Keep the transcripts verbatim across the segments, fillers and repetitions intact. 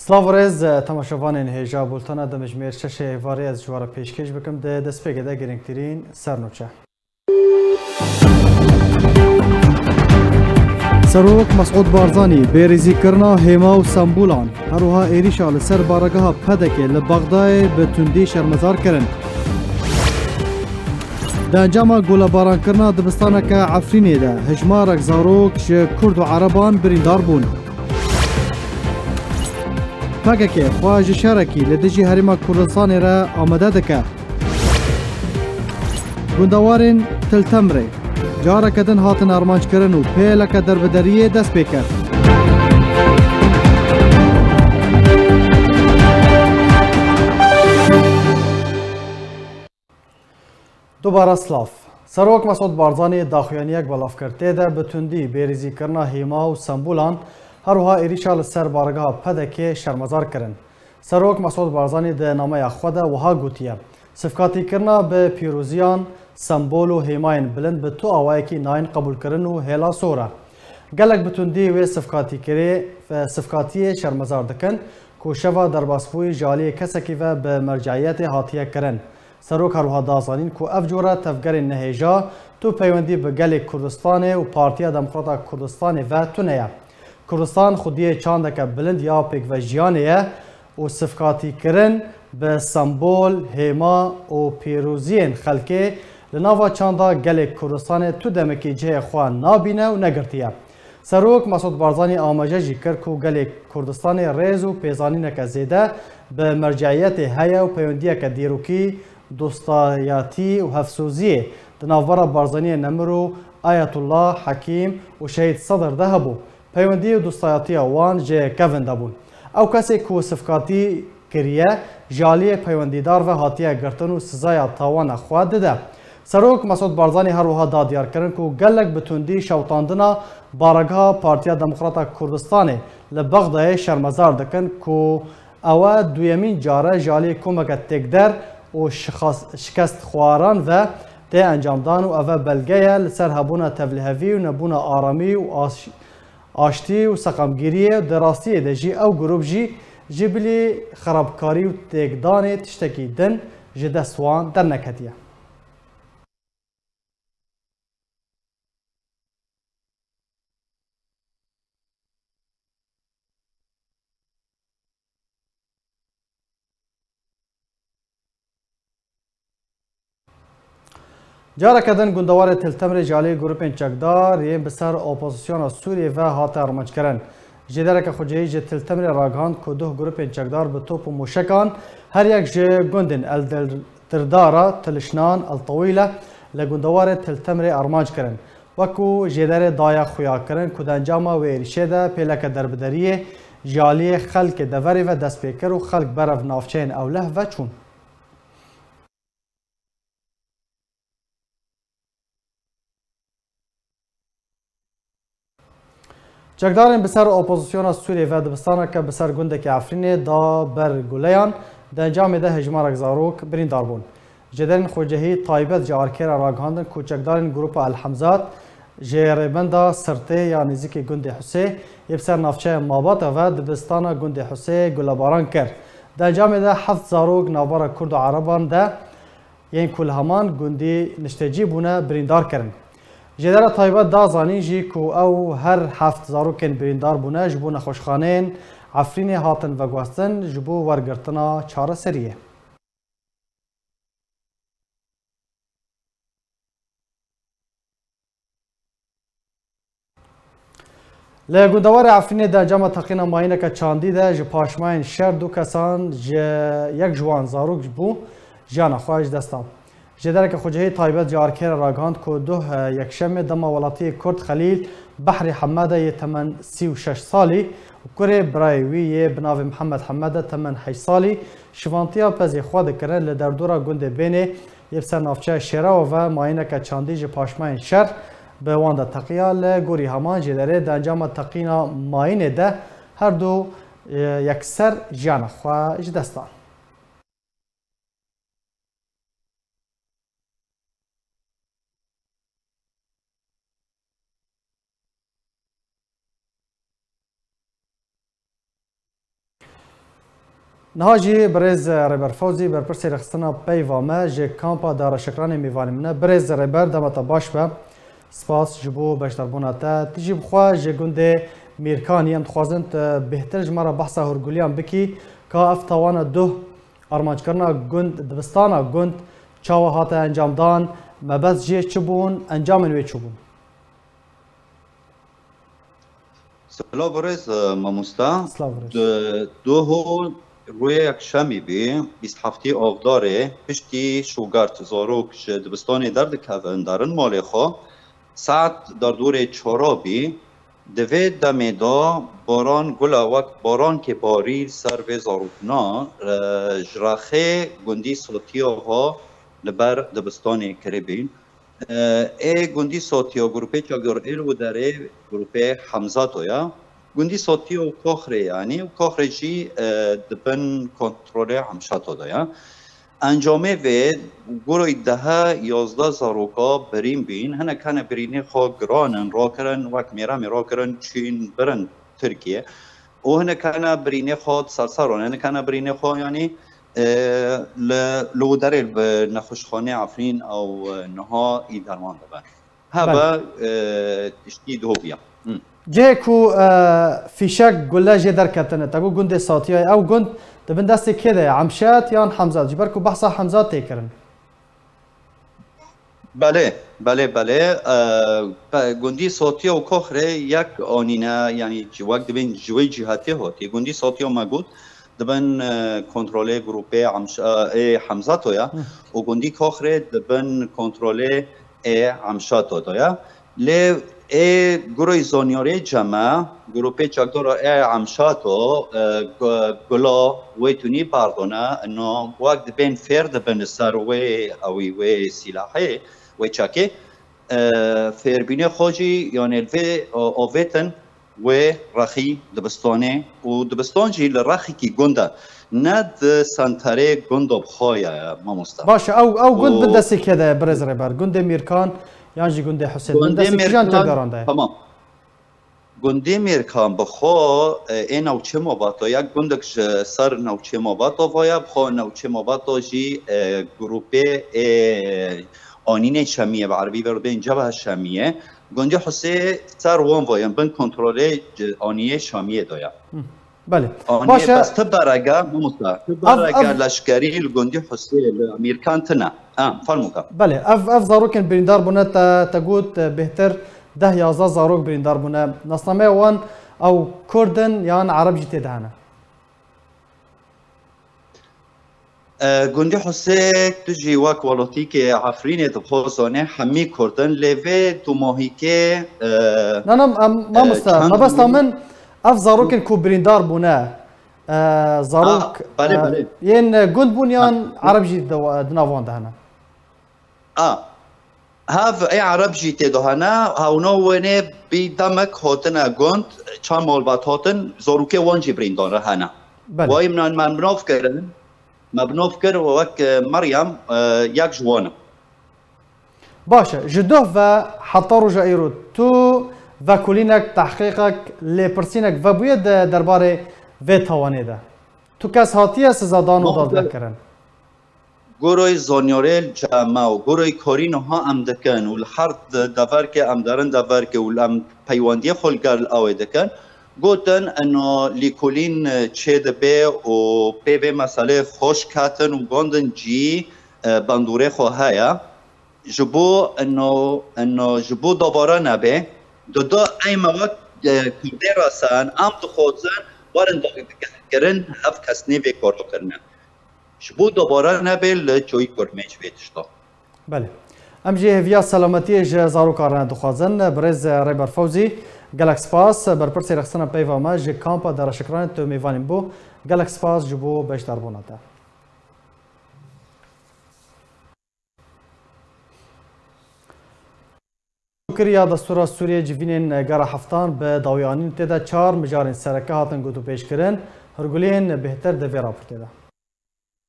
Silav û rêz, temaşevanên hêja, bultena demjimêr şeşê êvarê ez ji we re pêşkêş bikim. Di destpêkê de girîngtirîn sernûçe. Serok Mesûd Barzanî bêrîzîkirina hêma û sembolan, her wiha êrîşa li ser baregeha P D K'ê li Bexdayê bi tundî şermezar kirin. Di encama gulebarankirina dibistaneke Efrînê de hejmarek zarok ji Kurd û Ereban birîndar bûn. P K K xwe ji şerekî li dijî Herêma Kurdistanê re amade dike. Gundewarên Til Temrê careke din hatin armanckirin û pêleke derbideriyê dest pê kir. Dubare silav. Serok Mesûd Barzanî daxuyaniyek belav kir. Tê de bi tundî bêrîzîkirina hêma û sembolan, her wiha êrîşa li ser baregeha P D K'ê şermezar kirin. Serok Mesûd Barzanî di nameya xwe de wiha gotiye, sifkatîkirina bi pîroziyan, sembol û hêmayên bilind bi tu awayekî nayên qebûlkirin û hêla sor e. Gelek bi tundî wê sifkatîkirê, sifkatiyê şermezar dikin ku şeva derbasbûyî ji aliyê kesekî ve bi merceiyetê hatiye kirin. Serok her wiha da zanîn ku ev cure tevgerên nehêja tu peywendî bi gelê Kurdistanê û Partiya Demokrata Kurdistanê ve tune ye. Kurdistan xwediyê çandeke bilind ya pêkvejiyanê ye û sifkatîkirin bi sembol, hêma û pîroziyên xelkê li nava çanda gelê Kurdistanê tu demekî cihê xwe nabîne û negirtiye. Serok Mesûd Barzanî amaje jî kir ku gelê Kurdistanê rêz û pêzanîneke zêde bi merceiyetê heye û peywendiyeke dîrokî, dostayatî û hevsoziyê di navbera Barzaniyê Nemir û Ayetullah Hekîm û Şehîd Sedir de hebû. Peywendî û dostayatiya wan ji kevin de bûn. Ew kesê ku sifkatî kiriye, ji aliyê peywendîdar ve hatiye girtin û sizaya tawana xwe dide. Serok Mesûd Barzanî her wiha da diyarkirin ku gelek bi tundî şewitandina baregeha Partiya Demokrata Kurdistanê li Bexdayê şermezar dikin ku ew e duyemîn car e ji aliyê komeke têkder û şixas-, şikestxwaran ve tê encamdan û ev e belge ye li ser hebûna tevlihevî û nebûna aramî û aş-, aştî û seqamgiriyê. Di rastiyê de jî ew grûp jî ji bilî xerabkarî û têkdanê tiştekî din ji dest wan derneketiye. Careke din gundewarê Til Temrê ji alî grûpên çekdar yên bi ser opozisyona Sûriyê ve hate armanckirin. Jêdereke xwecihî ji Til Temrê ragihand ku duh grûpên çekdar bi top û mûşekan her yek ji gundên El Dir-, Dirdara, Tilişnan, El Tewîle li gundewarê Til Temrê armanc kirin. Wekû jêderê daye xuyakirin ku di encama wê êrîşê de pêleke derbideriyê ji aliyê xelkê deverê ve dest pê kir û xelk berev navçeyên ewleh ve çûn. Çekdarên bi ser opozisyona Sûriyê ve dibistaneke bi ser gundekî Efrînê da ber guleyan, di encamê de hejmarek zarok birîndar bûn. Jêderên xwecihî taybet ji Arkê re ragihandin ku çekdarên Grupa El Hemzat ji rêbenda Sirtê ya nêzîkî gundê Husê yê bi ser navçeya Mabata ve dibistana gundê Husê gulebaran kir. Di encamê de heft zarok navbera Kurd û Ereban de yên ku li heman gundî niştecî bûne birîndar kirin. Jêdera taybet da zanîn jî ku ew her heft zarokên birîndar bûne ji bo nexweşxaneyên Efrînê hatin veguhestin ji bo wergirtina çareseriyê. Li gundewarê Efrînê di encama teqîna mayîneke çandî de ji paşmayên şer du kesan ji yek ji wan zarok bû jiyana xwe ji dest da. Jêdereke xwecihî taybet ji Arkê re ragihand ku duh, e, yekşemê dema welatiyê Kurd Xelîl Behrî Hemede yê temen sî û şeş salî û kurê birayê wî yê bi navê Mihemed Hemede temen heşt salî şivantiya pezê xwe dikirin li derdora gundê Bênê yê bi ser navçeya Şêrawa ve mayîneke çandî ji paşmayên şer bi wan de teqiya. Li gorî heman jêderê di encama teqîna mayînê de her du, e, yekser jiyana xwe ji dest dan. Niha jî birêz Rêber Fewzî, berpirsê rêxistina peyva me ji kampa Dara Şikranê mêvanê min e. Birêz Rêber, dema te baş be. Spas ji bo beşdarbûna te. Tu jî bi xwe ji gundê Mîrkanî, em dixwazin tu bêhtir ji me re behsa hûrguliyan bikî, ka ev tawana duh armanckirina gund, dibistana gund çawa hate encamdan, mebest jê çi bûn, encamên wê çi bûn? Silav birêz, e, mamosta. Silav birêz. Di, duho rûyê yekşemî bî, bîst heftê Avdarê, piştî şûgert zarok ji dibistanê derdikevin derin malê xwe, saet derdorê çara bî. Di vê demê de baran gula wek barankê barî li ser vê zarokna, e, ji rexê gundî Sotiya ve li ber dibistanê kiribîn. E, ê gundî Sotiya, grûpê Çagor ê li derê grûpê Hemzato ya. Gundî Sotiya û Koxrê yanî, û Koxrê jî, e, di bin kontrolê Hemşato de ya. Encamê vê, gurê dehe yazdeh zaroka birîn bîn, hinek hene birînê xwe giran in, rakirin, wek mêremê rakirin, çîn birin Tirkiye. Û hinek hene birînê xwe di serseran, hinek hene birînê xwe, yanî, e, li, li derê bi nexweşxanê Efrîn ew, e, niha î derman dibe. Hebe, Belê. e, tiştî dihobiya. Hı. Cihê ku, e, fîşek gule jê derketine, te got gundê Satiyayê, ew gund di bin destê kê de ye? Emşet yan Hemzat? Ji ber ku behsa Hemzat tê kirin. Belê, belê, belê. E, pe-, gundî Sotiya û Koxrê yek anîne, yanî ji wek dibên ji wê cîhetê hatiye. Gundî Sotiya me got, di bin, e, kontrolê grûpê Amş-, e, ê Hemzato ya Hı. û gundî Koxrê di bin kontrolê ê Amşato de ya. Lê ê gurê zanyarê ceme, grûpê çekdara ê Amşato, e, gu-, gula wê tunî bardone, no wek dibên fêr dibin li ser wê ewî wê sîlahê, wê çekê, e, fêrbînê xwe jî, yanê li vê, e, avêtin wê rexî dibistanê û dibistan jî li rexîkî gund e, ne di senterê gunda bi xwe ye, mamoste. Baş e, ew, ew gund Û bi destê kê de ye, birêz Rêber? Gundê Mîrkan yan jî gundê Husên? Bi Gundê destê kîjan Mîrkan, tevgeran de ye? Tamam. Gundê Mîrkan bi xwe, e, ê navçê Mabata, yek gundek ji ser navçê Mabata ve ye, bi xwe navçê Mabata jî, e, grûpê ê Anînê Şemiyê, bi erebî vê re dibên Cebhe Şemiyê. Gundê Husê ser wan ve ye, bin kontrolê, e, Anîyê Şamiyê de ye. Hı. Belê. Anî Baş e. bes ti berege, mamosta, ti Ev, berege ev leşkerî li gundî Husê, li Mîrkan tine. Ha, fermo ka. Belê, ev, ev zarokên birîndar bûne, te, te got, e, bêhtir deh yazdeh zarok birîndar bûne. Nasnameya wan ew Kurd in yan Ereb jî tê de hene? E, gundî Husê, tu jî wek welatîkê Efrînê dixwe zanê, hemî Kurd in, lê vê dumahîkê, e, Na, na, em, e, mamoste, çend mebesta min ev zarokên ku birîndar bûne, e, zarok, Ha, belê, e, belê. yên gund bûn yan Ha. Ereb jî di, di nav wan de hene? A, hev ê Ereb jî tê de hene, hewna wenê bî demek hatine gund, çend malbat hatin, zarokê wan jî birîndar hene. Belê. Wayî min me bi nav kirin, me bi nav kir wek, e, Meryem, e, yek ji wan e. Baş e, ji doh ve heta roja îro tu vekolînek, tehqîqek, lêpirsînek vebûye di derbarê vê tawanê de? Tu kes hatiye sizadan û Mexde- dadgehkirin? Gurê zanyarê li cem me û gurê karî niha em dikin û li her de-, deverkê em derin deverkê û em peywendiyê xwe li gel ew ê dikin, gotin, ino lîkolîn çê dibe û pê vê meselê xweş ketin û gondin cî, e, bandorê xwe heye. Ji bo ino, ino ji bo dabare nebe, dida ey me wek, e, Kurdê resen, em dixwazin werin dagirkirin, ev kes nê vê kara kirine. Ji bo dobare nebe li coyî kurmê ji vê tişta. Belê. Em jî hêviya selametiyê ji zarokan re dixwazin. Birêz Rêber Fewzî, gelek spas. Berpirsê rexistina peyva me ji kampa Dara Şikranê tu mêvanê min bû. Gelek spas ji bo beşdarbûna te. Kiriya destûra Sûriyê civînên gera heftan bi dawî anîn, tê de çar mijarên sereke hatin gotûbêjkirin, hûrguliyên bêhtir di vê raportê de.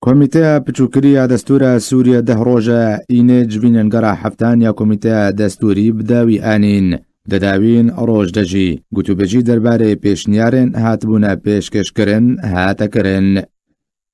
Komîteya Piçûkirî ya Destûra Sûriye deh roj e înê civînên gera heftan ya Komîteya Destûrî bi dawî anîn. Di dawîn roj de jî gotûbêjî derbarê pêşniyarên hatibûne pêşkêşkirin hate kirin.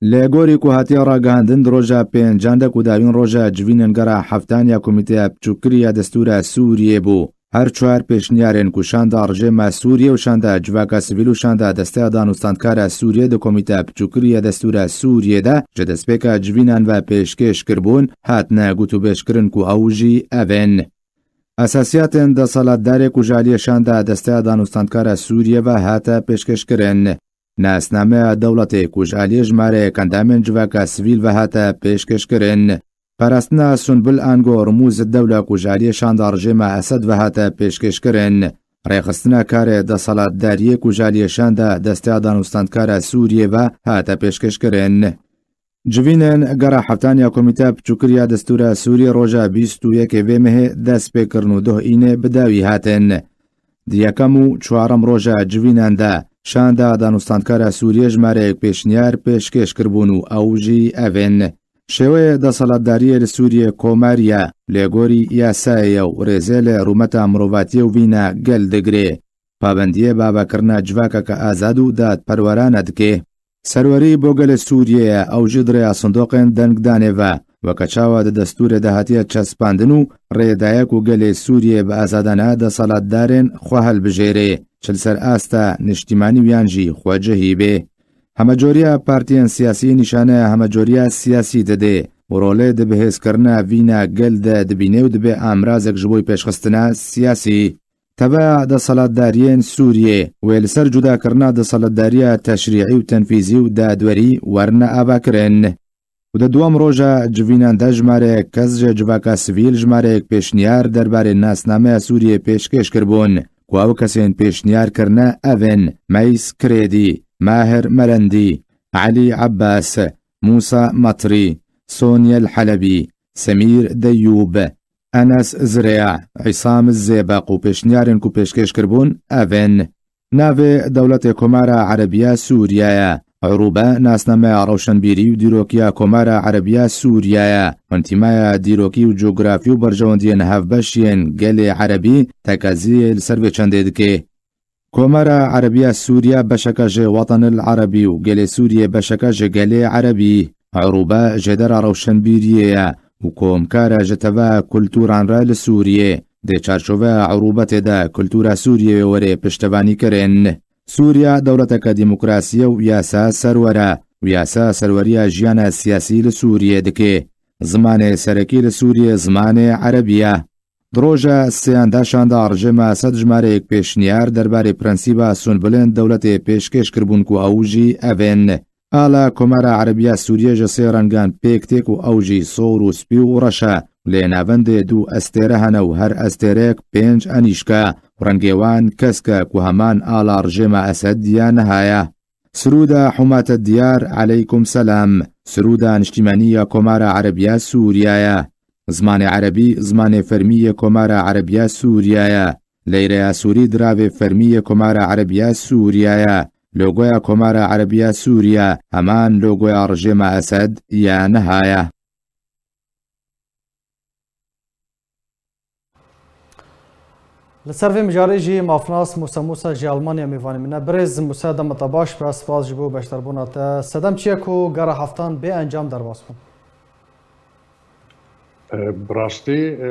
Li gorî ku hatiye ragihandin, di roja pêncan de ku dawîn roja civînên gera heftan ya Komîteya Piçûkirî ya Destûra Sûriyê bû, her çar pêşniyarên ku şanda rejêma Sûriyê û şanda civaka sivîl û şanda Desteya Danûstandkara Sûriyê di Komîteya Piçûkirî ya Destûra Sûriyê de ji destpêka civînan ve pêşkêş kiribûn, hatine gotûbêjkirin ku ew jî ev in. Esasiyatên deselatdarê ku ji aliyê şanda Desteya Danûstandkara Sûriyê ve hate pêşkêşkirin. Nasnameya dewletê ku ji aliyê jimareyek endamên civaka sivîl ve hate pêşkêşkirin. Parastina Sunbul ango Rumûz Dewle ku ji aliyê şanda rejêma Esed ve hate pêşkêşkirin. Rêxistina karê deselatdariyê ku ji aliyê şanda Desteya Danûstandkara Sûriyê ve hate pêşkêşkirin. Civînên gera heftan ya Komîteya Piçûkirî ya Destûra Sûriyê roja bîst û yekê vê mehê dest pê kirin û duh înê bi dawî hatin. Di yekem û çarem roja civînan de şanda danûstandkara Sûriyê jimareyek pêşniyar pêşkêş kiribûn û ew jî ev in. Şêweyê deselatdariyê li Sûriyê komarî ye, lê gorî yasayê ye û rêzê li rûmeta mirovatiyê û vîna gel digirê. Pabendiyê bi avakirina civakeke azad û dadperwerane dike. Serwerî bo gelê Sûriyê ye, ew jî di rêya sindoqên dengdanê ve, weke çawa di destûrê de hatiye çespandin û rê daye ku gelê Sûriyê bi azadane deselatdarên xwe hilbijêrê, çi li ser asta niştîmanî û yan jî xwecihî bê. Hemecoriya partiyên siyasî nîşaneya hemecoriya siyasî dide û rolê di bihêzkirina vîna gel de dibîne û dibe amrazek ji bo pêşxistina siyasî. Teveya deselatdariyên Sûriyê wê li ser cudakirina deselatdariya teşrî'î û tenfîzî û dadwerî werine avakirin. Û di duwem roja civînan de jimareyek kes ji civaka sivîl jimareyek pêşniyar derbarê nasnameya Sûriyê pêşkêş kiribûn, ku ew kesên pêşniyar kirine ev in: Meys Kirêdî, Mahir Merendî, Elî Ebbas, Mûsa Matrî, Sonyel Helebî, Semîr Deyûb, Enes Zireya, Îsam Zêbeq û pêşniyarên ku pêşkêş kiribûn ev in: Navê dewletê Komara Erebiya Sûriye ye. Erûbe nasnameya rewşenbîrî û dîrokiya Komara Erebiya Sûriye ye. Hentîmaya dîrokî û cografî û berjewendiyên hevbeş yên gelê Erebî tekeziyê li ser vê çendê dike. Komara Erebiya Sûriye beşeke ji Wetenil Erebî û gelê Sûriyê beşeke ji gelê Erebî. Erûbe jêdera rewşenbîriyê ye û komkar e ji teva kulturan re li Sûriyê. Di çarçoveya erûbetê de kultura Sûriyê wê were piştevanîkirin. Sûriye dewleteke demokrasî ye û yasa serwer e û yasa serweriya jiyana siyasî li Sûriyê dike. Zimanê serekî li Sûriyê zimanê erebî ye. Di roja sêyan de şanda rejêma Esed jimareyek pêşniyar derbarê prensîba Sunbulên dewletê pêşkêş kiribûn ku ew jî ev in: Ala Komara Erebiya Sûriyê ji sê rengan pêk tê ku ew jî sor û spî û reş e. Lê navendê du estêre hene û her estêreyek pênc enîşka û rengê wan kesk e ku heman ala rejêma Esed ya niha ye. Sirûda Hûmate Diyar, eleykum selam. Sirûda niştîmanî ya Komara Erebiya Sûriye ye. Zimanê erebî zimanê fermî yê Komara Erebiya Sûriye ye. Leyreya Sûrî diravê fermî yê Komara Erebiya Sûriye ye. Logoya Komara Erebiya Sûriye heman logoya rejêma Esed ya niha ye. Li ser vê mijarê jî mafnas Mûsa Mûsa ji Almanya mêvanê min e. Birêz Mûsa, dema te baş be, spas ji bo beşdarbûna te. Sedem çi ye ku gera heftan bê encam derbas bûn? E, bi rastî, e,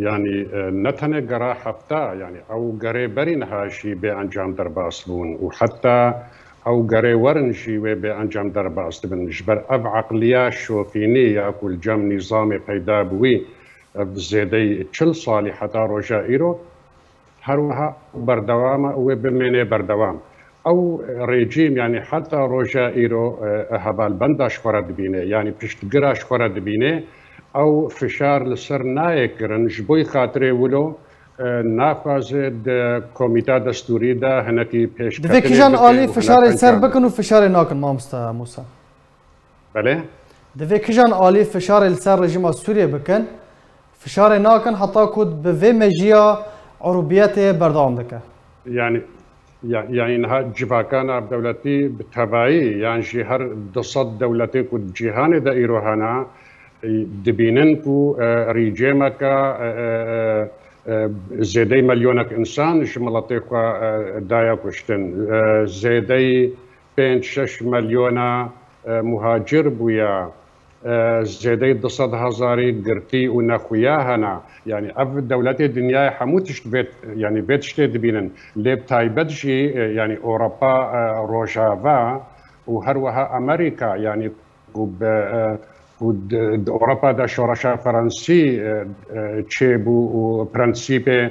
yanî, e, ne tenê gera hefta, yanî ew gerê berî niha jî bê encam derbas bûn û heta ew gerê werin jî wê bê encam derbas dibin. Ji ber ev eqliya şofînî ya ku li cem nîzamê peyda bûyî, ev zêdeyî çil salî heta roja îro, her wiha berdewam e û wê bimêne berdewam. Ew rejîm, yanî heta roja îro, e, hevalbenda ji xwe re dibîne, yanî piştgira ji xwe re dibîne, ew fişar li ser nayê kirin, ji bo xatirê wilo, e, naxwaze di komîta destûrî de hinekî pêşketinê bike û hinekî kar bikin. Divê kijan alî fişarê li ser bikin û fişarê nakin, mamoste Mûsa? Belê. Divê kijan alî fişarê li ser rejîma Sûriyê bikin, fişarê nakin heta ku bi vê mejiya erûbiyetê berdewam dike? Yanî, ya-, yanî niha civaka navdewletî bi tevayî yan jî her du sed dewletê ku di cîhanê de îro hene, e, dibînin ku, e, rejîmeke, e, e, e, e, zêdeyî milyonek însan ji miletê xwe, e, daye kuştin. E, zêdeyî pênc şeş milyona, e, muhacir bûye, e, zêdeyî du sed hezarî girtî û nexuya hene. Yanî ev dewletê dinyayê hemû tişt vê, yanî vê tiştê dibînin. Lê bi taybet jî, e, yanî Ewropa, e, Rojava û her wiha Amerîka, yanî ku bi, e, ku di, di Ewropa de şoreşa Fransî, e, e, çêbû û prensîpê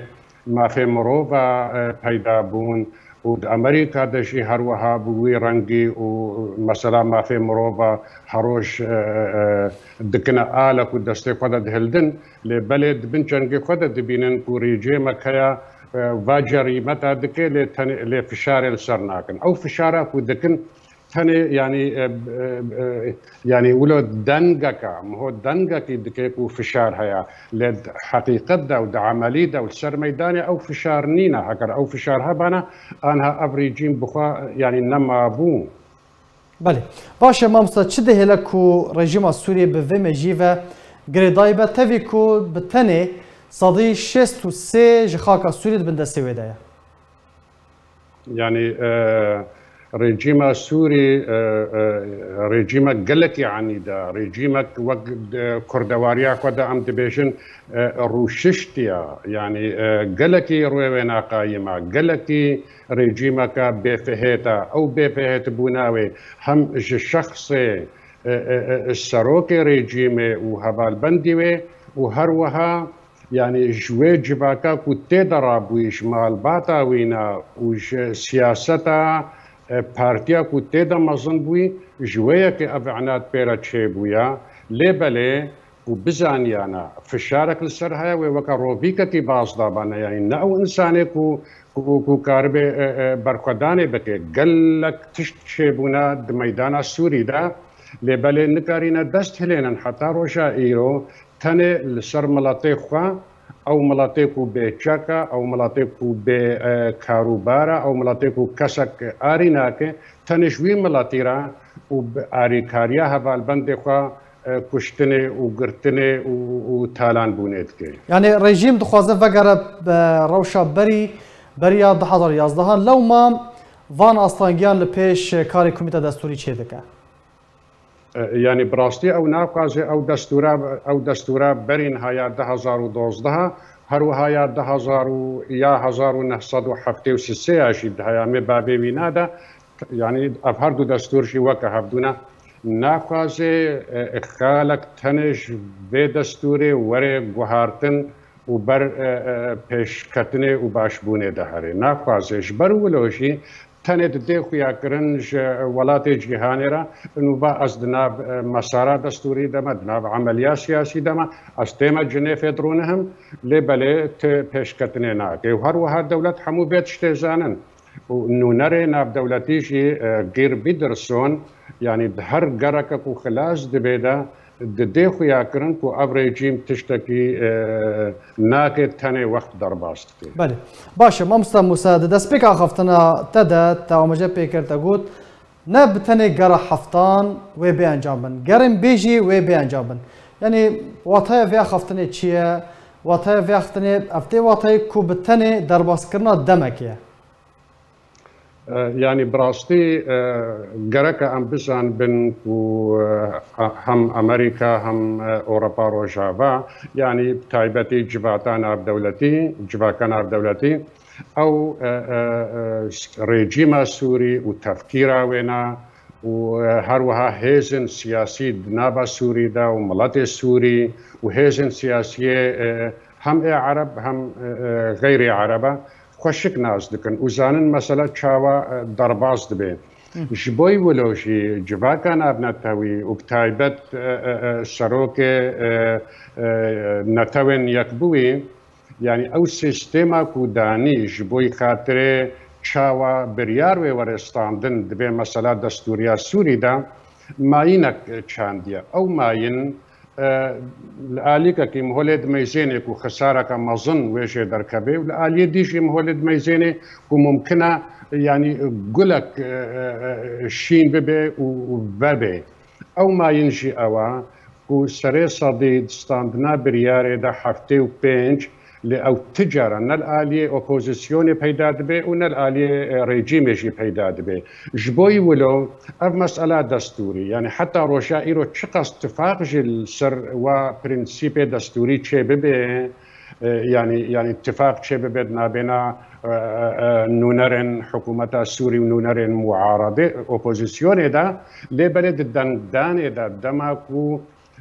mafê mirova, e, peyda bûn û di Amerîka de jî her wiha bi wî rengî û mesela mafê mirova her roj, e, e, dikine alek û destê xwe de dihildin. Lê belê di bin cengê xwe de dibînin ku rejîmek heye, e, va cerîmeta dike, lê tenê, lê fişarê li ser nakin. Ew fişara ku dikin, tenê, yanî, e, e, e, yanî wilo dengeke, miho dengekî dike ku fişar heye. Lê di heqîqet de û di emelî de û li ser meydanê ew fişar nîne. Heger ew fişar hebana, anha ev rejîm bi xwe, yanî, nemabû. Belê. Baş e, mamosta, çi dihêle ku rejîma Sûriyê bi vê mejiyê ve girêdayî be, tevî ku bi tenê sedî şêst û sê ji xaka Sûriyê di bin destê wê de ye? Yanî, e, rejîma Sûrî, e, e, rejîmek gelekî enîd e. Rejîmek wek, e, kurdewariya xwe de em dibêjin, e, rûşiştiye. Yanî, e, gelekî rûyê wê naqayim e. Gelekî rejîmeke bêfihêt e. Ew bêfihêtbûna wê hem ji şexsê, e, e, e, serokê rejîmê û hevalbendî wê û her wiha, yanî ji wê civaka ku tê de rabûyî, ji malbata wî ne û ji siyaseta, e, partiya ku tê de mezin bûyî, ji wê yekê ev înad pê re çêbûye. Lê belê ku bizaniyane fişarek li ser heye, wê weke rovîkekî baz dabane. Yanî ne ew însanê ku, ku, ku karibe, e, e, berxwedanê bike. Gelek tişt çêbûne di meydana Sûrî de. Lê belê nikarîne dest hilênin heta roja îro. Tenê li ser miletê xwe, ew miletê ku bê çek e, ew miletê ku bê, e, karûbar e, ew miletê ku kesek arî nake, tenê ji wî miletî re û bi arîkariya hevalbendê xwe, e, kuştinê û girtinê û, û talanbûnê dike. Yanî rejîm dixwaze vegere, e, rewşa berî, beriya du hezar û yazdehan. Lewma van astangiyan li pêş karê komîta destûrî çêdike? E, yanî bi rastî ew naxwaze ew destûra, ew destûra berî niha ya du hezar û dozdeh, her wiha ya du hezar û, ya hezar û neh sed û heftê û sê ya jî di heyamê bavê wî nade. Yanî ev her du destûr jî weke hevdû ne. Naxwaze, e, xalek tenê ji vê destûrê were guhartin û ber, e, e, pêşketinê û başbûnê de here. Naxwaze ji ber wilo jî tenê didê xuyakirin ji welatê cîhanê re, nûva ez di nav, e, mesara destûrî de me, di nav emeliya siyasî de me, ez tême Cinêfê dirûnihim, lê belê ti pêşketinê nake. Û her wiha dewlet hemû vê tiştê zanin. Û nûnerê navdewletî jî, e, Geir Wilders, yanî di her gereke ku xilas dibe de, didê xuyakirin ku ev rejîm tiştekî, e, nake, tenê wext derbas dike. Belê. Baş e, mamosta Mûsa, di destpêka axaftina te de te amaje pê kir, te got, ne bi tenê gera heftan wê bê encam bin. Gerên bê jî wê bê encam bin. Yanî wataya vê axaftinê çi ye? Wataya vê axaftinê, ev tê watayê ku bi tenê derbaskirina demekê ye. E, yanî bi rastî, e, gereke em bizanibin ku, e, hem Amerîka hem, e, Ewropa Rojava, yanî bi taybetî civata navdewletî, civaka navdewletî, ew, e, e, e, rejîma Sûrî û tefkîra wê ne û, e, her wiha hêzên siyasî di nava Sûrî de û miletê Sûrî û hêzên siyasiyê, e, hem ê Ereb hem, e, e, xeyrê Ereb e, xweşik nas dikin û zanin mesele çawa, e, derbas dibe. Hı. Ji bo wilo jî civaka navnetewî û bi taybet, e, e, e, serokê, e, e, Netewên Yekbûyî, yanî ew sîstema ku danî ji bo xatirê çawa biryar wê were standin di vê mesela destûriya Sûrî de, mayînek çandiye. Ew mayîn, e, li alîkekî miho lê dimeyzênê ku xisareke mezin wê jê derkeve û li aliyê dî jî miho lê dimeyzênê ku mumkin e, yanî gulek, e, e, e, şîn bibe û, û vebe. Ew mayîn jî ew e ku serê sedî di standina biryarê de heftê û pênc Lê ew ti cara ne li aliyê opozisyonê peyda dibe û ne li aliyê, e, rejîmê jî peyda dibe. Ji bo wilo ev mesela destûrî, yani heta roja îro çiqas tifaq jî li ser wa prensîpê destûrî çêbibe, e, yani, yani tifaq çêbibe di nabêna, e, e, e, nûnerên hikûmeta Sûrî û nûnerên muaradê, opozisyonê de, lê belê di dengdanê de dema ku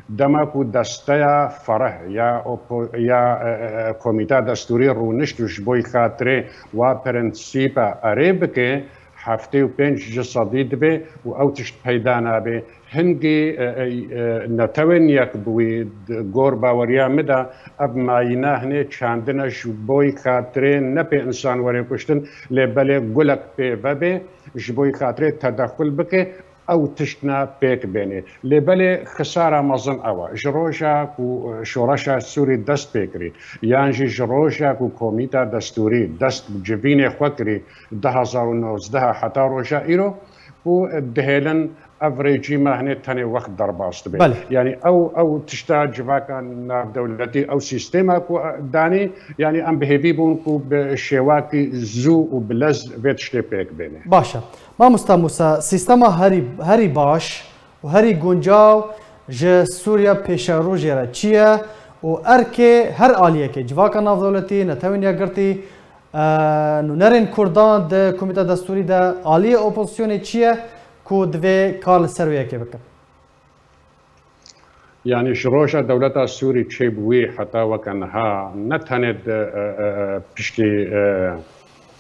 Dema ku desteya fereh ya opo-, ya, e, e, e, komîta destûrî rûnişt û ji bo xatirê wa prensîpa erê bike, heftê û pênc ji sedî dibe û ew tişt peyda nabe. Hingî, e, e, e, netewên yek bi wî di gor baweriya min de ev mayîna hinê çandine ji bo xatirê ne pê însan were kuştin, lê belê gulek pê vebe, ji bo xatirê tedexul bike. Ew tiştna pêk bênê. Lê belê xisara mezin ew e. Ji roja ku, e, şoreşa Sûrî dest pê kirî, yan jî ji roja ku komîta destûrî dest bi civînê xwe kirî, du hezar û nozdeh heta roja îro, ku, e, dihêlin ev rejîma hinê tenê wext derbas dibe. Belê. Yani ew, ew tişta civaka navdewletî, ew sîstema ku, e, danî, yani em bi hêvî bûn ku bi şêwakî zû û bi lez vê tiştê pêk bêne. Baş e. Mamosta Musa, sîstema herî, herî baş û herî guncaw ji Sûriya pêşerojê re çi ye û erkê her aliyekê, civaka navdewletî, netewên yekgirtî, e, nûnerên Kurdan di komîta destûrî de, aliyê opozisyonê çi ye ku divê kar li ser wê yekê bikin? Yani ji roja dewleta Sûrî çêbûyî heta weke niha ne tenê di, e, e, e, piştî, e,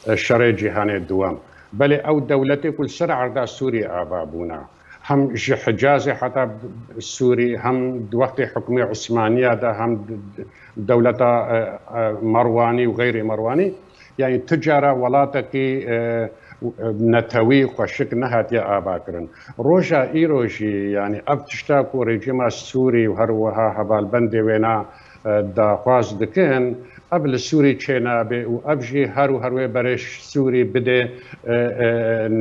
e, şerê cîhanê duwem, belê ew dewletê ku li ser erda Sûrî ava bûna, hem ji Hicazê heta Sûrî, hem di wextê hikûmê Osmaniya de, hem di, di dewleta, e, e, Merwanî û xeyrê Merwanî, yani tu cara welatekî, e, netewî xweşik nehatiye avakirin. Roja îro jî, yani ev tişta ku rejîma Sûrî û her wiha hevalbendê wêna, e, daxwaz dikin, ev li Sûrî çênabe û ev jî her û her wê berê Sûrî bide, e, e,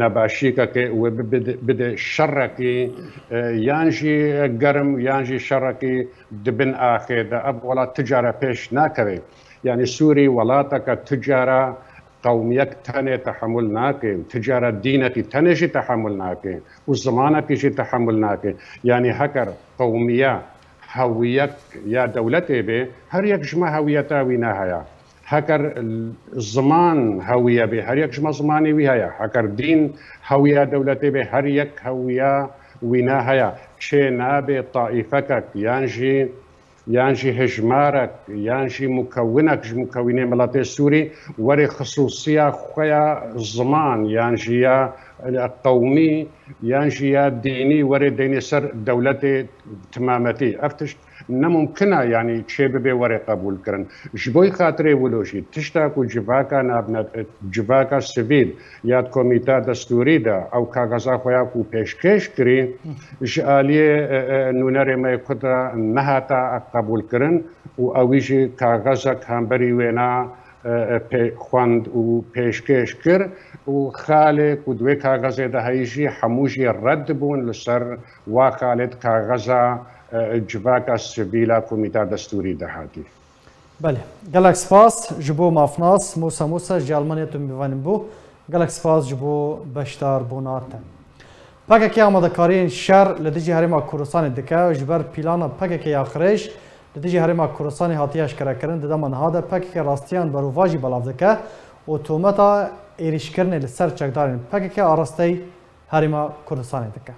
nebaşîkekê û wê bi-, bide, bide şerekî, e, yan jî germ yan jî şerekî di bin axê de. Ev welat tu cara pêş nakeve. Yani Sûrî welateke tu cara qewmiyek tenê tehemul nake û tu cara dînekî tenê jî tehemul nake û zimanekî jî tehemul nake. Yani heker qewmiya hewiyek ya dewletê bê, her yek ji me hewiyeta wî ne heye. Heker ziman hewiye bê, her yek ji me zimanê wî heye. Heker dîn hewiya dewletê bê, her yek hewiya wî ne heye. Çê nabe taîfekek yan jî yan jî hejmarek, yan jî mukewinek ji mukewînê miletê Sûrî were xisûsiya xwe ya ziman, yan jî ya, e, qewmî, yan jî ya dînî were deyne ser dewletê timametî. Ev tişt ne mumkin e, yanî çê bibe were qebûl kirin. Ji bo xatirê wilo jî tişta ku civaka navne-, civaka sivîl ya komîta destûrî de ew kaxeza xwe ya ku pêşkêş kirî, ji aliyê, e, e, nûnerê me yê Kurd re nehata qebûlkirin û ewî jî kaxezek hemberî wêna, e, e, pê-, xwend û pêşkêş kir û xalê ku di wê kaxezê de heyî jî hemû jî red bûn li ser wa xalê di kaxeza, e, civaka sivîla komîta destûrî de hatî. Belê. Gelek spas ji bo mafnas Musa Musa ji Almanya tu mêvanî bû. Gelek spas ji bo beşdarbûna te. P K K amadekariyên şer li dijî Herêma Kurdistanê dike. Ji ber pîlana P K K ya xirêj li dijî Herêma Kurdistanê hatiye eşkerekirin. Di dema niha de P K K rastiyan berovajî belav dike û tometa êrîşkirinê li ser çekdarên P K K arasteyî Herêma Kurdistanê dike.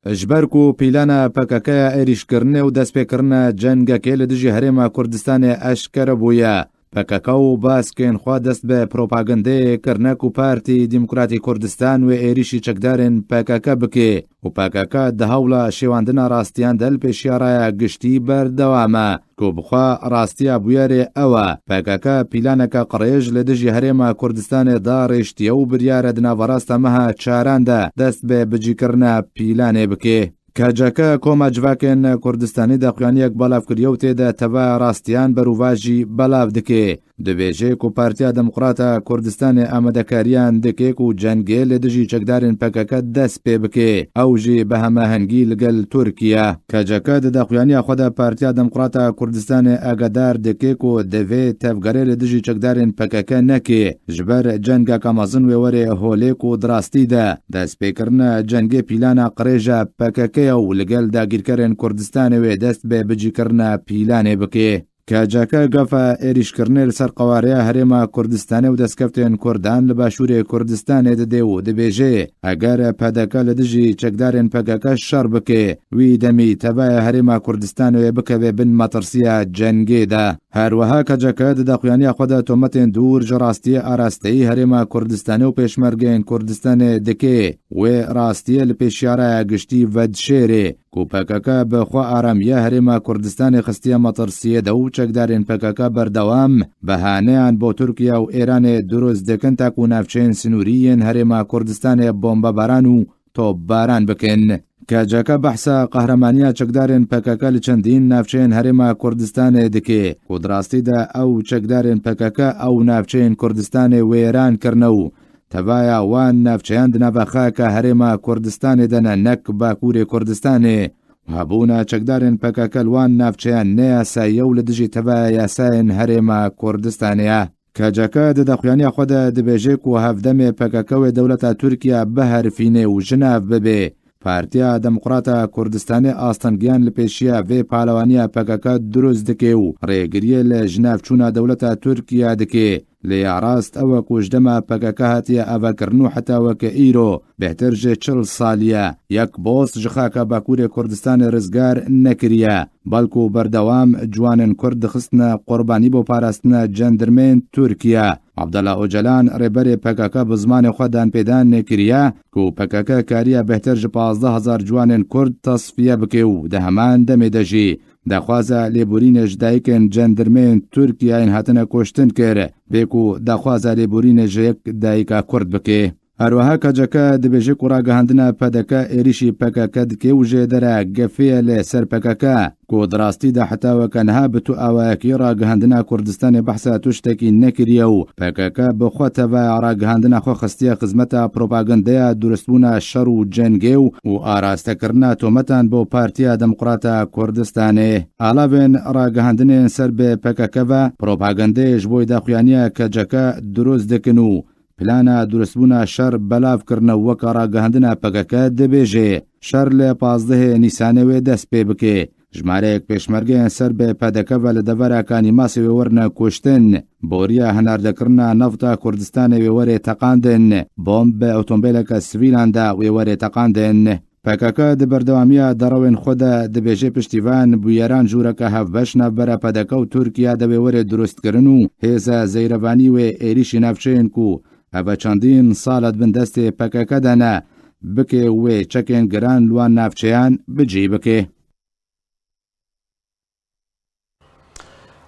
Ji ber ku pîlana P K K ya êrîşkirinê û destpêkirina cengekê li dijî Herêma Kurdistanê eşkere bûye, P K K û baskên xwe dest bi propagandeyê kirine ku Partî Demokratî Kurdistan wê êrîşî çekdarên P K K bike û P K K di hewla şêwandina rastiyan de li pêşiya raya giştî berdewam e. Ku bi xwe rastiya bûyerê ew e, P K K pîlaneke qirêj li dijî Herêma Kurdistanê darêştiye û biryar e di naverasta meha çaran de dest bi bicîkirina pîlanê bike. K C K Koma Civakên Kurdistanî daxuyaniyek belav kiriye û tê de teva rastiyan berovajî belav dike. Dibêje ku Partiya Demokrata Kurdistanê amadekariyan dike ku cengê li dijî çekdarên P K K dest pê bike, ew jî bi hemahengî li gel Tirkiye. K C K di daxuyaniya xwe de Partiya Demokrata Kurdistanê agadar dike ku divê tevgerê li dijî çekdarên P K K neke, ji ber cengeke mezin wê were holê ku di rastî de destpêkirina cengê pîlana qirêja P K K ye û li gel dagîrkerên Kurdistanê wê dest bi bicîkirina pîlanê bike. K C K gafa êrîşkirinê li ser qewareya Herêma Kurdistanê û destkeftên Kurdan li Başûrê Kurdistanê dide û dibêje, eger P D K li dijî çekdarên P K K şer bike, wî demî tevaya Herêma Kurdistanê wê bikeve bin metirsiya cengê de. Her wiha K C K di daxuyaniya xwe de tometên dûr ji rastiyê arasteyî Herêma Kurdistanê û pêşmergeyên Kurdistanê dike. Wê rastiyê li pêşiya raya giştî vedişêrê ku P K K bi xwe aramiya Herêma Kurdistanê xistiye metirsiyê de û çekdarên P K K berdewam behaneyan bo Tirkiye û Êranê dirust dikin ta ku navçeyên sinûrî yên Herêma Kurdistanê bombebaran û topbaran bikin. K C K behsa qehremaniya çekdarên P K K li çendîn navçeyên Herêma Kurdistanê dike ku di rastî de ew çekdarên P K K ew navçeyên Kurdistanê wêran kirine û tevaya wan navçeyan di nava xaka Herêma Kurdistanê de ne, nek Bakurê Kurdistanê. Hebûna çekdarên P K K li wan navçeyan ne yasayî ye û li dijî tevaya yasayên Herêma Kurdistanê ye. K C K di daxuyaniya xwe de dibêje ku hevdemê P K K wê dewleta Tirkiye biherifîne û ji nav bibe. Partiya Demokrata Kurdistanê astengiyan li pêşiya vê palewaniya P K K dirust dike û rêgiriyê li jinavçûna dewleta Tirkiye dike. Lê ya rast ew e ku ji dema P K K hatiye avakirin û heta weke îro bêhtir ji çil salî ye, yek boz ji xaka Bakurê Kurdistanê rizgar nekiriye, belku berdewam ciwanên Kurd dixistine qurbanî bo parastina cendirmên Tirkiye. Abdullah Ocalan, rêberê P K K, bi zimanê xwe danpêdan nekiriye ku P K K kariye bêhtir ji pazdeh hezar ciwanên Kurd tesfiye bike û di heman demê de jî daxwaza lêborînê ji dayikên cendirmeyên Tirkiyeyên hatine kuştin kir, bê ku daxwaza lêborînê ji yek dayika Kurd bike. Her wiha K C K dibêje ku ragihandina P D K êrîşî P K K dike û jêdere gefê ye li ser P K K, ku di rastî de heta weke niha bi tu awayekî ragihandina Kurdistanê behsa tiştekî nekiriye û P K K bi xwe tevaya ragihandina xwe xistiye xizmeta propagandeya durustbûna şer û cengê û, û arastekirina tometan bo Partiya Demokrata Kurdistanê. Alavên ragihandinên ser bi P K K ve propagandeyê ji bo daxuyaniya K C K dirust dikin û plana durustbûna şer belav kirine û weke ragihandina P K K dibêje, şer li pazdehê Nîsanê wê dest pê bike. Jimareyek pêşmergeyên ser bi P D K ve li devera Kanîmasê wê werine kuştin. Boriya hinardekirina nefta Kurdistanê wê werê teqandin. Bomb bi otomobileke sivîlan de wê werê teqandin. P K K di berdewamiya derewên xwe de dibêje piştî van bûyeran jûreke hevbeş navbera P D K û Tirkiye de wê werê durustkirin û hêza zeyrevanî wê êrîşî navçeyên ku ev e çendîn sal e di bin destê P K K de ne, bike wê çekên giran li wan navçeyan bi cî bike.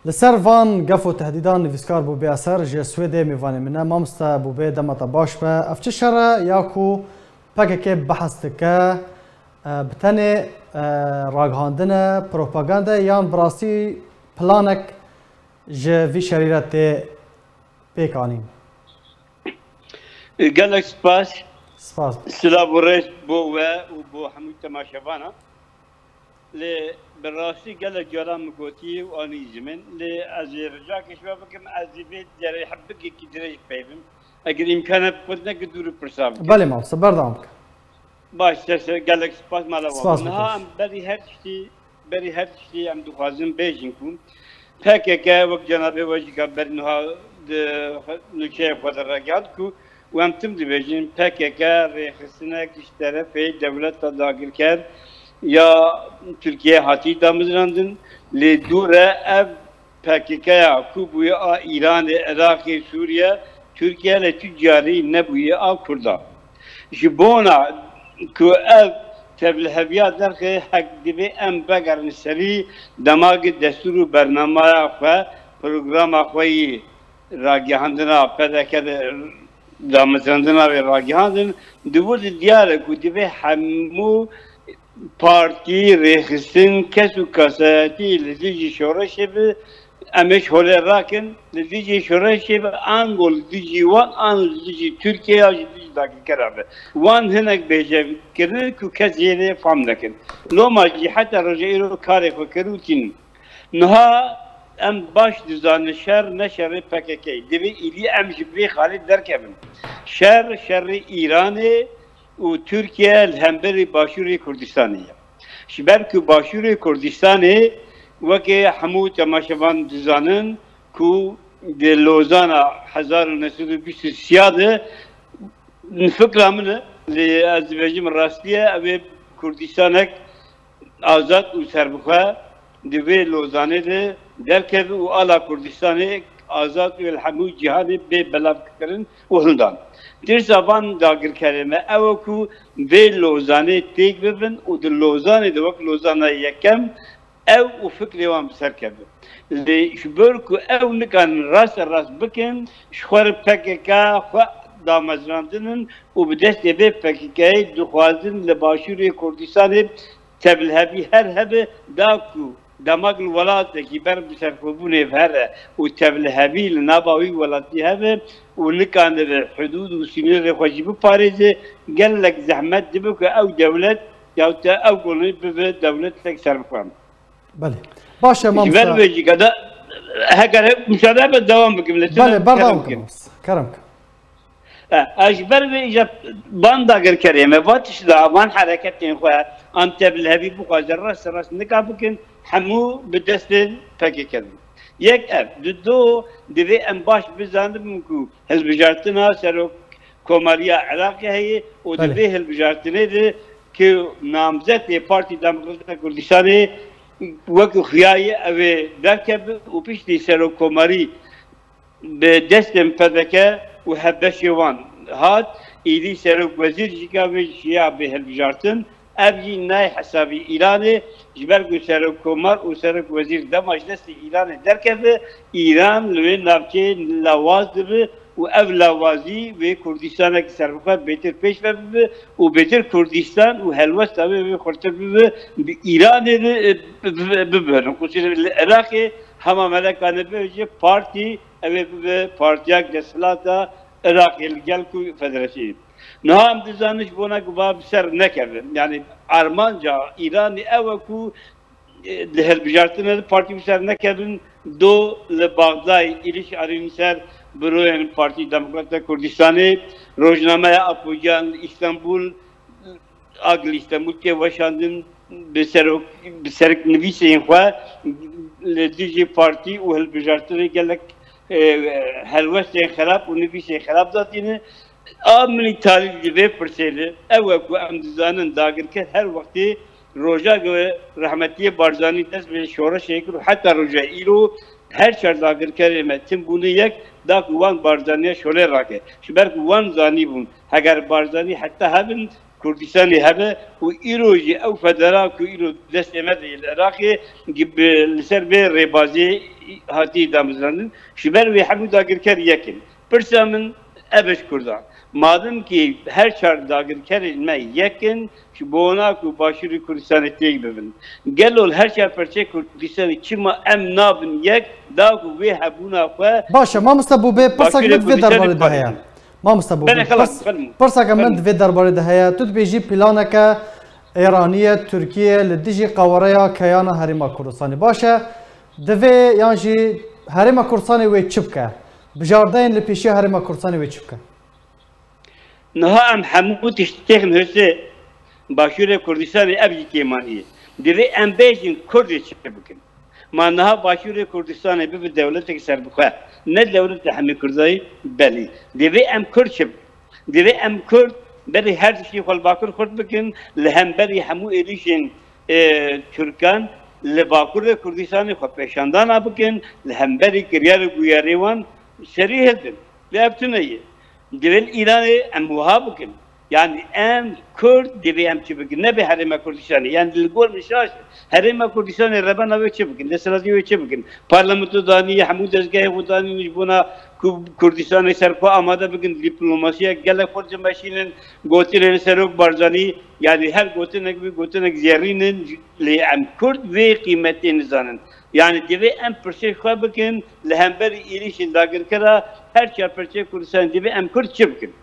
Li ser van gef û tehdîdan nivîskar Bûbê Eser ji Swêdê mêvanê min e. Mamoste Bûbê, dema te baş be. Ev çi şer e ya ku P K K behs dike, e, bi tenê, e, ragihandin e, propaganda yan bi rastî planek ji vî şerî re tê pêk anîn? Gelek spas. Spas. Silav û rêz bo we û bo hemû temaşevana. Lê bi rastî gelek caran min gotî û anî ji min. Lê ez ê rica ke ji we bikim, ez ê vê derê hebikekî dirêj peyvim. Eger îmkan hebe, xwe neke dûr û pirsa bikim. Belê mamoste, berdewam bike. Baş, ser, ser, gelek spas mala wan. Spas bû. Niha em berî her tiştî, berî her tiştî em dixwazin bêjin ku P K K, wek cenabê we jî ka ber niha di nûçeya xwe de ragihand ku, û em tim dibêjin, P K K rêxistinek ji terefê dewleta dagirker ya Tirkiye hatî damezrandin, lê dûr e ev P K K ya ku bûye a Îranê, Iraqê, Sûriye, Tirkiye lê tu carî nebûye a Kurda. Ji bona ku ev tevliheviya derxe hek divê em vegerin serî dema ku destûr û bernamaya xwe, programa xwe yî ragihandina P D K de damezrandina wê ragihandin, di wir de diyar e ku divê hemû partî, rêxistin, kes û kesayetî li dijî şoreşê bi Em ê ji holê rakin, li dijî şoreşê be, ango li dijî wan, an li dijî Tirkiye ya ji dijî dagirkeran be. Wan hinek bêjevkirin ku kes jê re fam nekin. Loma jî heta roja îro karê xwe kir û tînin. Niha em baş dizanin şer ne şerê P K K. Divê îdî em ji vê xalê derkevin. Şer, şerê Îranê û Tirkiye li hemberî Başûrê Kurdistanê ye. Ji ber ku Başûrê Kurdistanê weke hemû temaşevan dizanin ku di Lozana hezar û neh sed û bîst û sê de, fikra min e, lê ez dibêjim rastiye, ew ê Kurdistanek azad û serbixwe di vê Lozanê de derkeve û ala Kurdistanê azad û li hemû cîhanê bê belavkirin û hildan. Tirsa van dagirkerê me ew e ku vê Lozanê têk bibin û di Lozanê de wek Lozana yekem ew û fikrê wan bi ser keve. Lê ji ber ku ew nikarin raste rast bikin, ji xwe re P K K xwe damezrandin û bi destê vê P K K'yê dixwazin li Başûrê Kurdistanê tevlihevî her hebe, da ku dema ku li welatekî ber bi serxwebûnê here û tevlihevî li nava wî welatî hebe û nikanibe hudûd û sînorê xwe jî biparêze, gelek zehmet dibe ku ew dewlet ya te ew kolonî bibe dewletek serbixwe. Belê. Baş e, Ji ber mamosta. Vê jî gada, heger hep muşade be, devam bikim. Lê Belê, tune berdewam kerem kim, kim. Mamosta. Kerem kim. E, ez ji ber vê îja van dagirkerê me, van tişt da, van hereketên xwe, an te bi lihevî bixwaze, rast rast nika bikin, hemû bi destên P K K bin. Yek ev, di do, divê em baş bizanibin ku hilbijartina serok komariya Iraqê heye û di Belê. Vê hilbijartinê de ku namzetê Partî Demokrata Kurdistanê wekî xuya ye ew ê derkeve û piştî serokkomarî bi destên P D K û hevbeşê wan hat, îdî serokwezîr jî ka vê şiya bê hilbijartin. Ev jî nayê hesabî Îranê, ji ber ku serokkomar û serokwezîr dema ji destê Îranê derkeve, Îran li wê navçeyê lawaz dibe û ev lawazî wê Kurdistanekî serbixwe bêtir pêş ve bibe û bêtir Kurdistan û helwesta wê wê xurtir bibe, bi Îranê de, e, bi-, bi-, bibirin. Qusûrê li Iraqê hema melekane bibêje partî, ew ê bibe partiyek desthilata Iraqê li gel ku federasyonê. Niha em dizanin ji bona ku va bi ser nekeve. Yani armanca Îranê ew e ku, e, di hilbijartinê de partî bi ser nekevin, do li Baxdayê êrîş anîn ser buroyên Partî Demokrata Kurdistanê, rojnameya Apoyan li Îstanbul, a li Îstanbul tê weşandin, bi serok-, bi seroknivîsên xwe li dijî partî û hilbijartinê gelek, e, helwestên xerab û nivîsên xerab datîne. A min îtalî di vê pirsê de ew e ku em dizanin dagirker her wextê roja ku rehmetiyê Barzanî dest bi şoreşê kir û heta roja îro her çar dagirkerê me tim bûne yek, da ku wan Barzaniya şolê rake. Ji ber ku wan zanîbûn, heger Barzanî heta hebin, Kurdistanê hebe û îro jî ew federa ku îro destê me de yê li Iraqê, gi-, bi, li ser vê rêbazê hatiye damezrandin. Ji ber wê hemû dagirker yek in. Pirsa min ev e ji Kurdan. Madem ki her çar dagirkerên me yek in, ji bona ku Başûrê Kurdistanê têk bibin. Gelo li her çar perçeyê Kurdistanê çima em nabin yek, da ku vê hebûna xwe Baş e, mamosta, bo bê pirsak Başûrê min di vê Kurdistanê derbarê de heye. Biparêzin. Mamosta, bo Belê, bê xelas, pirs-, bixelin. Pirsaka min Bixelin. Di vê derbarê de heye. Tu dibêjî planeke Êranî ye, Tirkiye li dijî qawareya keyana Herêma Kurdistanê. Baş e, divê yan jî Herêma Kurdistanê wê çi bike? Bijardeyên li pêşiya Herêma Kurdistanê wê çi bike? Niha em hemû tiştê têxin hirsê Başûrê Kurdistanê, ev jî kêmanî ye. Divê em bêjin Kurdê çi bikin. Ma niha Başûrê Kurdistanê bibe dewletek serbixwe, ne dewleta hemî Kurdayî, belî. Divê em Kurd çi bikin? Divê em Kurd berî her tiştî xwe li Bakur xurt bikin, li hemberî hemû êrîşên, e, Tirkan li Bakurê Kurdistanê xwe pêşandana bikin, li hemberî kiryar û bûyerê wan serî hilbin. Lê ev tune ye. Divê li Îranê em wiha bikin. Yani em Kurd divê em çi bikin? Nebe Herêma Kurdistanê. Yani li gor min şaş e. Herêma Kurdistanê revana wê çi bikin? Desthilatî wê çi bikin? Parlamento daniye, hemû dezgehê xwe danîne ji bona ku Kurdistanê ser xwe amade bikin, diplomasiyek gelek xurt dimeşînin, gotinên Serok Barzanî, yani her gotinek wî gotinek zêrîn in, lê em Kurd vê qîmetê nizanin. Yani divê em pirsê xwe bikin li hemberî êrîşên dagirkera her çar parçeyê Kurdistanê, divê em Kurd çi bikin?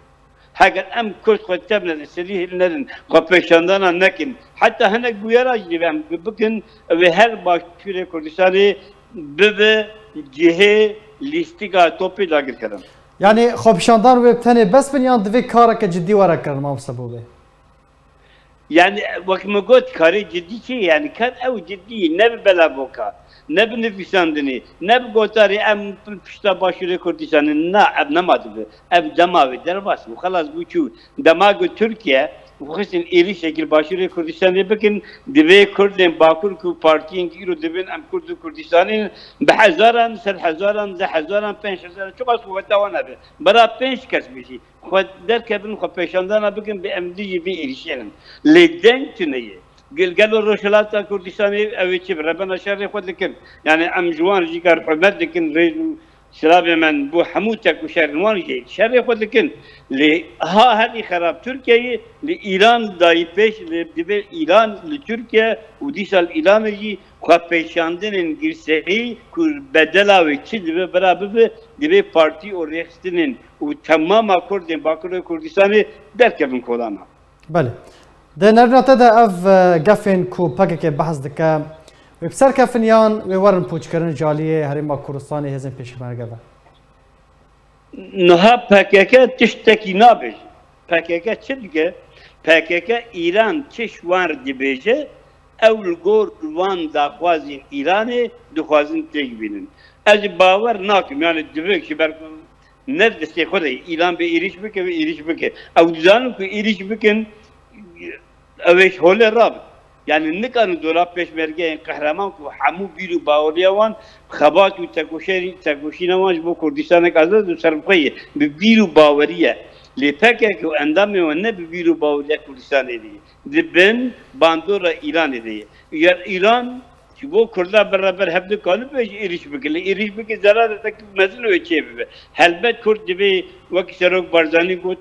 Heger em Kurd xwe tevne li serî hilnerin, xwe pêşandana nekin, heta hinek bûyera jî divê em bikin, ew ê her başûrê Kurdistanê bibe cihê lîstika topê dagirkeran. Yanî xwepêşandan wê bi tenê bes bin yan divê kareke cidî were kirin, mamoste Bobê? Yani wek min got, karê cidî çi? Yani kar ew cidî ne bi bela boka, ne bi nivîsandinê, ne bi gotarê em pişta başûrê Kurdistanê. Na, ev nema dibe. Ev dema wê derbas bû. Xelas bû çû. Dema ku Tirkiye xistin êrîşekî li başûrê Kurdistanê bikin, divê Kurdên Bakur ku partiyên ku îro dibin em Kurd û Kurdistanê ne, bi hezaran, sed hezaran, deh hezaran, pênc hezaran, çiqas quveta wan hebe, bera pênc kes bijî, xwe derkevin, xwe pêşandana bikin, bi em dijî vê êrîşê ne. Lê deng tune ye. Gel-, gelo Rojhilata Kurdistanê ew ê çi bi rebena şerê xwe dikin. Yani em ji wan jî kar hurmet dikin, rêz û silavê me bo hemû tek û şerên wan jî şerê xwe dikin. Lê ha herî xerab Tirkiyeyê li Îran dayî pêş, lê divê Îran li Tirkiye û dîsa li Îranê jî xwe pêşandinên girseyî ku bedela wê çi dibe bira bibe, divê partî û rêxistinên û temama Kurdên Bakurê Kurdistanê derkevin kolana. Belê. Di nerîna te de ev, e, gefên ku P K K behs dike, wê bi ser kefin yan wê werin pûçkirin ji aliyê Herêma Kurdistanê hêzên pêşmerge ve? Niha P K K tiştekî nabêje. P K K çi dike? P K K Îran çi ji wan re dibêje, ew li gor wan daxwazên Îranê dixwazin têk bînin. Ez ê bawer nakim, yani divê ji ber ku ne destê xwe de ye. Îran bê êrîş bike, bê êrîş bike. Ew dizanin ku êrîş bikin, ew ê ji holê rabin. Yani nikarin dora pêşmergeyên qehreman ku hemû bîr û baweriya wan, xebat û tekoşerî-, tekoşîna wan ji bo Kurdistanek azad û serbixwe ye. Bi bîr û baweriye. Lê P K K û endamên wan ne bi bîr û baweriya Kurdistanê de ye. Di bin bandora Îranê de ye. Eger Îran ji bo Kurda beraber hev dikanibin jî êrîş bikin. Lê êrîş bikin zerarê tek mezin wê çê bibe. Helbet Kurd divê, wekî Serok Barzanî got,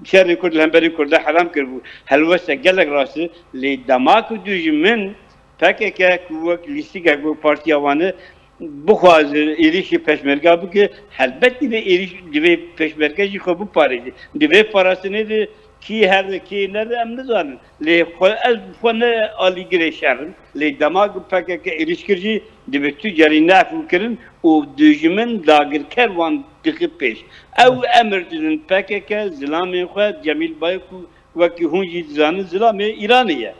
şerê Kurd li hemberî Kurda heram kiribû. Helweste gelek rast e. Lê dema ku dijmin P K K ku wek lîstikek, wek partiya wan e, bixwaze êrîşî pêşmerga bike, helbet divê êrîş, divê pêşmerge jî xwe biparêze. Di vê parastinê de kî here, kî nere em nizanin. Lê xwe, ez xwe ne alîgirê şer im. Lê dema ku P K K êrîş kir jî, divê tu carî neafû kirin û dijmin dagirker wan dixe pêş. Ew emir didin P K K zilamên xwe, Cemîl Bayik û wekî hûn jî dizanin zilamê Îranê ye.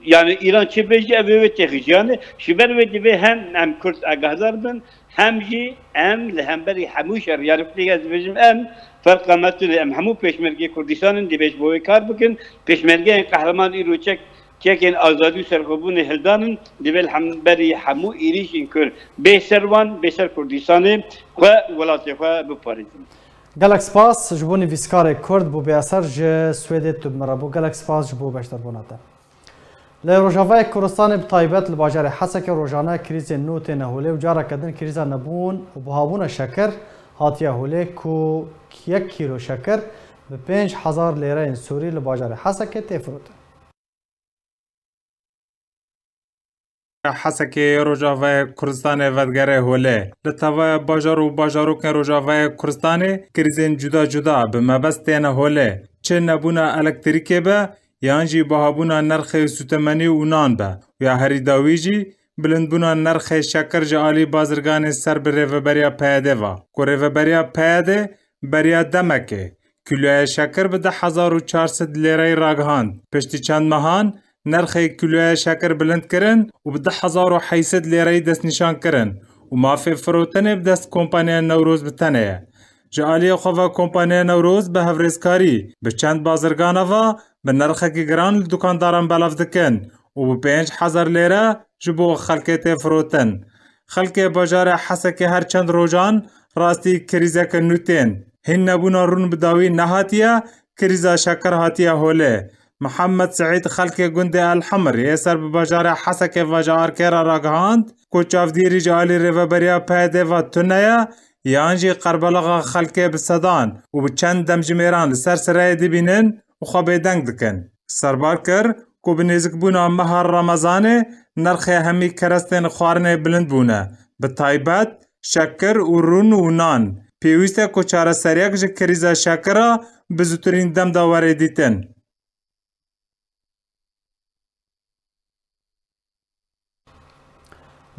Yani Îran çi bêjî, ev ê wê têxî. Yani ji ber wê divê hem em Kurd agahdar bin, hem jî em li hemberî hemû şer, yani vê têkê ez dibêjim em, ferqa me tune, em hemû pêşmergê Kurdistanê divê ji bo wê kar bikin. Pêşmergeyên qehreman îro çek, çekên azadî û serxwebûnê hildanin, divê li hemberî hemû êrîşên ku bê ser wan, bê ser Kurdistanê xwe, welatê xwe biparêzin. Gelek spas ji bo nivîskarê Kurd bû bêeser ji Swêdê tu bi min re bû. Gelek spas ji bo beşdarbûna te. Li Rojavayê Kurdistanê bi taybet li bajarê Hesekê rojane krîzên nû têne holê û careke din krîza nebûn û buhabûna şeker hatiye holê ku yek kîlo şeker bi pênc hezar lêreyên Sûrî li bajarê Hesekê tê firotin. Hesekê Rojavayê Kurdistanê vedigere holê. Li tevaya bajar û bajarokên Rojavayê Kurdistanê krîzên cuda cuda bi mebest têne holê. Çi nebûna elektrîkê be, yan jî bihabûna nirxê sûtemenî û nan be û ya herî dawî jî bilindbûna nirxê şeker ji alî bazirganên ser bi rêveberiya P Y D ve, ku rêveberiya P Y D beriya demekê kîloya şeker bi du hezar û çar sed lêreyî ragihand. Piştî çend mehan nirxê kîloya şeker bilind kirin û bi du hezar û heyt sed lêreyî destnîşan kirin û mafê firotinê bi dest kompaniya Newroz bi tenê ye. Ji aliyê xwe ve kompaniya Newroz bi hevrêzkarî bi çend bazirgana ve bi nirxekî giran li dukandaran belav dikin û bi pênc hezar lêre ji bo xelkê tê firotin. Xelkê bajarê Hesekê her çend rojan rastî krîzeke nû tên. Hîn nebûna rûn bi dawî nehatiye, krîza şeker hatiye holê. Mihemed Seîd xelkê gundê El Hemir yê ser bi bajarê Hesekê ve ji ARKê re ragihand ku çavdêrî ji alî rêveberiya P Y D ve tune ye, yan jî qerbelaxa xelkê bi sedan û bi çend demjimêran li ser sireyê dibînin û xwe bêdeng dikin. Serbar kir ku bi nêzikbûna meha Remezanê nirxê hemî kerestên xwarinê bilind bûne, bi taybet şekir û rûn û nan. Pêwîst e ku çareseriyek ji krîza şekira bi zûtirîn dem de were dîtin.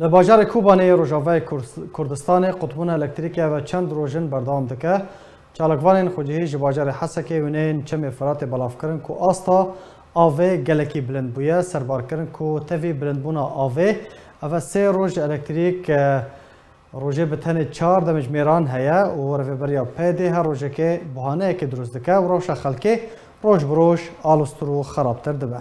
Li bajarê Kobanê yê Rojavayê Kurs-, Kurdistanê qutbûna elektrîkê ve çend roj in berdewam dike. Çalakvanên xwecihî ji bajarê Hesekê wêneyên Çemê Firatê belav kirin ku asta avê gelekî bilind bûye. Serbar kirin ku tevî bilindbûna avê, ev e sê roj elektrîk, e, rojê bi tenê çar demjimêran heye û rêveberiya P D her rojekê buhaneyekê dirust dike û rewşa xelkê roj bi roj aloztir û xerabtir dibe.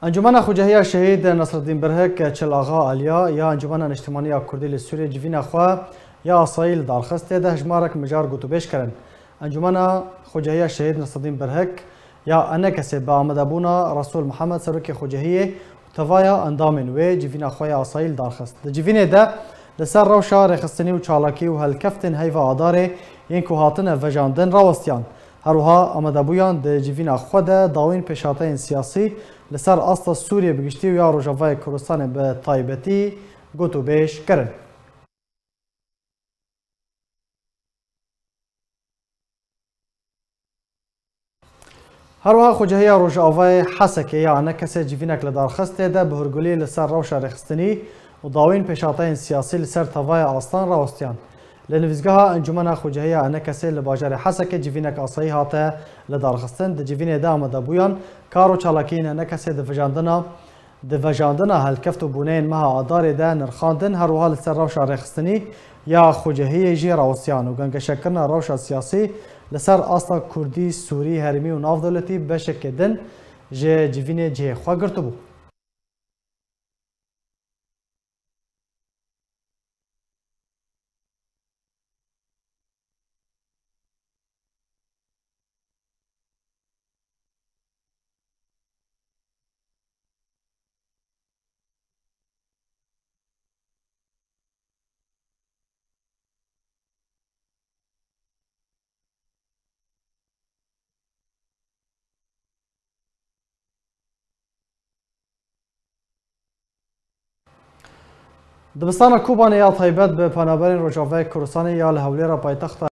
Encûmena Xucehiya Şehîd Nesreddîn Birhik Çil Axa Aliya ya Encûmena Niştimanî ya Kurdî li Sûriyê civîna xwe ya asayî li dar xist, tê de hejmarek mijar gotûbêj kirin. Encûmena Xucehiya Şehîd Nesreddîn Birhik ya ENKSê bi amadebûna Resûl Mihemed Serokê Xucehiyê û tevaya endamên wê civîna xwe ya asayî li dar xist. Di civînê de li ser rewşa rêxistinî û çalakî û helkeftên heyva Adarê yên ku hatine vejandin rawestiyan. Her wiha amadebûyan di civîna xwe de dawîn pêşhateyên siyasî li ser asta Sûriyê bi giştî û ya Rojavayê Kurdistanê bi taybetî gotûbêj kirin. Her wiha Xucehiya Rojavayê Hesekê ya ENKSê civînek li dar xist, tê de bi hurgulî li ser rewşa rêxistinî û dawîn pêşhateyên siyasî li ser tevaya astan rawestiyan. Li nivîsgeha Encûmena Xucehiya ENKSê li bajarê Hesekê civînek asayî hate li dar xistin. Di civînê de amadebûyan kar û çalakiyên ENKSê di vijandina Di vejandina helkeft û bûneyên meha Adarê de nirxandin, her wiha li ser rewşa rêxistinî ya xucehiyê jî rawestiyan û gengeşekirina rewşa siyasî li ser asta kurdî, sûrî, herêmî û navdewletî beşeke din ji civînê cihê xwe girtibû. Dibistana Kobanê ya taybet bi penaberên Rojavayê Kurdistanê ya li Hewlêra paytexta